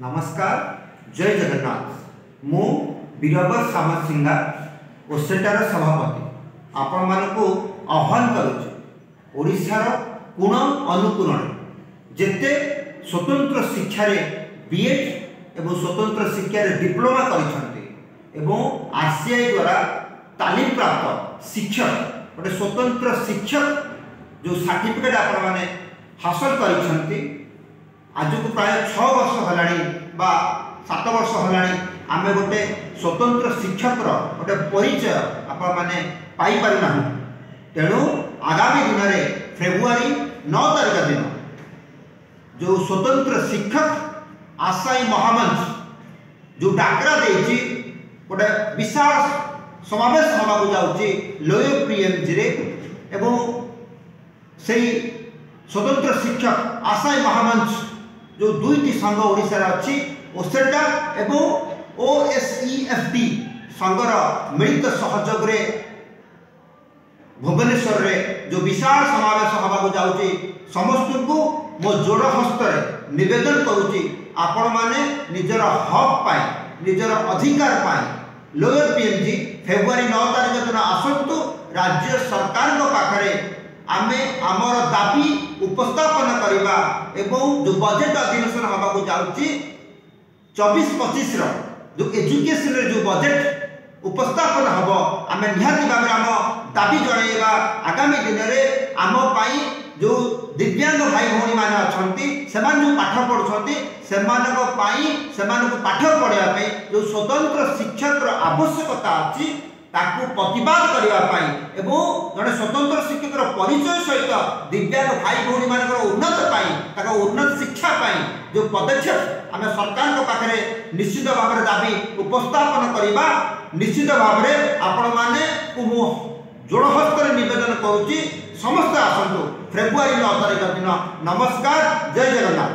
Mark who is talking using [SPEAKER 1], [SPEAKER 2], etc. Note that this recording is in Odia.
[SPEAKER 1] ନମସ୍କାର, ଜୟ ଜଗନ୍ନାଥ। ମୁଁ ବୀରବର ସାମନ୍ତସିଂହା, ଓସେଟାର ସଭାପତି, ଆପଣମାନଙ୍କୁ ଆହ୍ୱାନ କରୁଛି, ଓଡ଼ିଶାର କୋଣ ଅନୁକୋଣରେ ଯେତେ ସ୍ୱତନ୍ତ୍ର ଶିକ୍ଷାରେ ବିଏଡ୍ ଏବଂ ସ୍ୱତନ୍ତ୍ର ଶିକ୍ଷାରେ ଡିପ୍ଲୋମା କରିଛନ୍ତି ଏବଂ ଆର୍ସିଆଇ ଦ୍ୱାରା ତାଲିମ ପ୍ରାପ୍ତ ଶିକ୍ଷକ, ଗୋଟେ ସ୍ୱତନ୍ତ୍ର ଶିକ୍ଷକ ଯେଉଁ ସାର୍ଟିଫିକେଟ୍ ଆପଣମାନେ ହାସଲ କରିଛନ୍ତି, ଆଜକୁ ପ୍ରାୟ 6 ବର୍ଷ ହେଲାଣି ବା 7 ବର୍ଷ ହେଲାଣି, ଆମେ ଗୋଟେ ସ୍ୱତନ୍ତ୍ର ଶିକ୍ଷକର ଗୋଟେ ପରିଚୟ ଆପଣମାନେ ପାଇପାରୁନାହୁଁ। ତେଣୁ ଆଗାମୀ ଦିନରେ ଫେବୃଆରୀ 9 ତାରିଖ ଦିନ ଯେଉଁ ସ୍ୱତନ୍ତ୍ର ଶିକ୍ଷକ ଆଶାୟୀ ମହାମଞ୍ଚ ଯେଉଁ ଡାକରା ଦେଇଛି, ଗୋଟେ ବିଶାଳ ସମାବେଶ ହେବାକୁ ଯାଉଛି ଲୋୟର ପିଏମ୍ଜିରେ। ଏବଂ ସେଇ ସ୍ୱତନ୍ତ୍ର ଶିକ୍ଷକ ଆଶାୟୀ ମହାମଞ୍ଚ ଯେଉଁ 2ଟି ସଂଘ ଓଡ଼ିଶାରେ ଅଛି, ଓସେଟା ଏବଂ ଓଏସ୍ଇଏଫ୍ ଡି ସଂଘର ମିଳିତ ସହଯୋଗରେ ଭୁବନେଶ୍ୱରରେ ଯେଉଁ ବିଶାଳ ସମାବେଶ ହେବାକୁ ଯାଉଛି, ସମସ୍ତଙ୍କୁ ମୋ ଯୋଡ଼ ହସ୍ତରେ ନିବେଦନ କରୁଛି, ଆପଣମାନେ ନିଜର ହକ୍ ପାଇଁ, ନିଜର ଅଧିକାର ପାଇଁ ଲୋୟର ପିଏମ୍ଜି ଫେବୃଆରୀ 9 ତାରିଖ ଦିନ ଆସନ୍ତୁ। ରାଜ୍ୟ ସରକାରଙ୍କ ପାଖରେ ଆମେ ଆମର ଦାବି ଉପସ୍ଥାପନ କରିବା ଏବଂ ଯେଉଁ ବଜେଟ୍ ଅଧିବେଶନ ହେବାକୁ ଯାଉଛି, 24-25ର ଯେଉଁ ଏଜୁକେସନରେ ଯେଉଁ ବଜେଟ୍ ଉପସ୍ଥାପନ ହେବ, ଆମେ ନିହାତି ଭାବରେ ଆମ ଦାବି ଜଣାଇବା। ଆଗାମୀ ଦିନରେ ଆମ ପାଇଁ ଯେଉଁ ଦିବ୍ୟାଙ୍ଗ ଭାଇ ଭଉଣୀମାନେ ଅଛନ୍ତି, ସେମାନେ ଯେଉଁ ପାଠ ପଢ଼ୁଛନ୍ତି, ସେମାନଙ୍କ ପାଇଁ, ସେମାନଙ୍କୁ ପାଠ ପଢ଼ାଇବା ପାଇଁ ଯେଉଁ ସ୍ୱତନ୍ତ୍ର ଶିକ୍ଷକର ଆବଶ୍ୟକତା ଅଛି, ତାକୁ ପ୍ରତିବାଦ କରିବା ପାଇଁ ଏବଂ ଜଣେ ସ୍ୱତନ୍ତ୍ର ଶିକ୍ଷକର ପରିଚୟ ସହିତ ଦିବ୍ୟାଙ୍ଗ ଭାଇ ଭଉଣୀମାନଙ୍କର ଉନ୍ନତ ପାଇଁ, ତାଙ୍କ ଉନ୍ନତ ଶିକ୍ଷା ପାଇଁ ଯେଉଁ ପଦକ୍ଷେପ ଆମେ ସରକାରଙ୍କ ପାଖରେ ନିଶ୍ଚିତ ଭାବରେ ଦାବି ଉପସ୍ଥାପନ କରିବା। ନିଶ୍ଚିତ ଭାବରେ ଆପଣମାନଙ୍କୁ ମୁଁ ଯୋଡ଼ ହସ୍ତରେ ନିବେଦନ କରୁଛି, ସମସ୍ତେ ଆସନ୍ତୁ ଫେବୃଆରୀ 9 ତାରିଖ ଦିନ। ନମସ୍କାର, ଜୟ ଜଗନ୍ନାଥ।